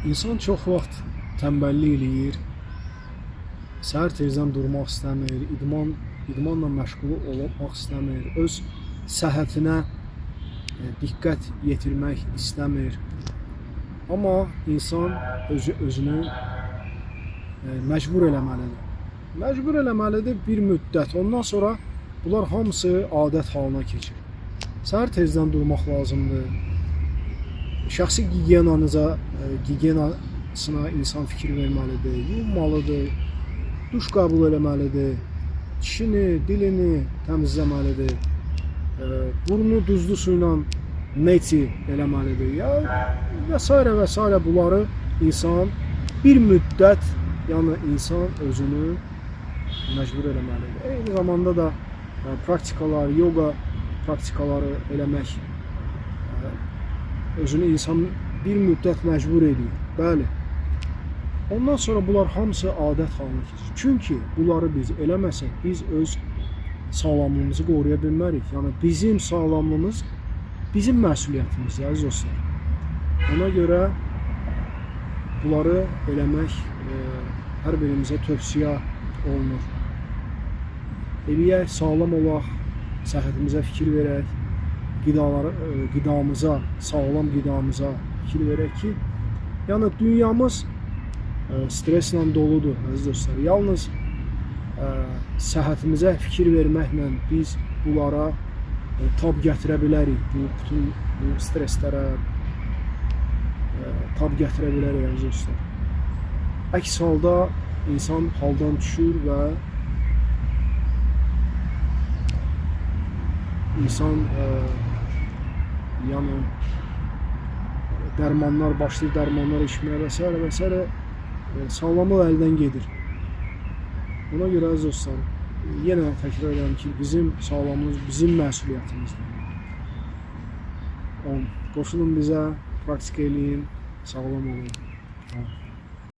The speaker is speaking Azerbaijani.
İnsan çox vaxt tənbəllik eləyir, səhər tezdən durmaq istəmir, idmanla məşğul olmaq istəmir, öz səhhətinə diqqət yetirmək istəmir. Amma insan özünü məcbur eləməlidir. Məcbur eləməlidir bir müddət. Ondan sonra bunlar hamısı adət halına keçir. Səhər tezdən durmaq lazımdır. Şəxsi gigiyenasına insan fikir verməlidir, yuyunmalıdır, duş qəbul eləməlidir, dişini, dilini təmizləməlidir, burnunu duzlu suyla meti eləməlidir, ya, və s. və s. Bunları insan bir müddət, yəni insan özünü məcbur eləməlidir. Eyni zamanda da praktikalar, yoga praktikaları eləmək özünü insan bir müddət məcbur edir. Bəli. Ondan sonra bunlar hamısı adət halına keçir. Çünki bunları biz eləməsək, biz öz sağlamlığımızı qoruya bilmərik. Yəni bizim sağlamlığımız bizim məsuliyyətimizdir, əziz dostlar. Ona görə bunları eləmək hər birimizə tövsiyə olunur. Eləyək, sağlam olaq, səhhətimizə fikir verək, qidamıza, sağlam qidamıza fikir verək ki, yəni dünyamız streslə doludur, əziz dostlar. Yalnız səhhətimizə fikir verməklə biz bunlara tab gətirə bilərik, bütün bu streslərə tab gətirə bilərik, əziz dostlar. Əks halda insan haldan düşür və insan yəni dərmanlar, başlayır dərmanlar içməyə və s. və s. Sağlamlıq əldən gedir. Ona görə əziz dostlar, yenə təkrar edirəm ki, bizim sağlamlığımız bizim məsuliyyətimizdir. Qoşulun bizə, praktika eləyin, sağlam olun.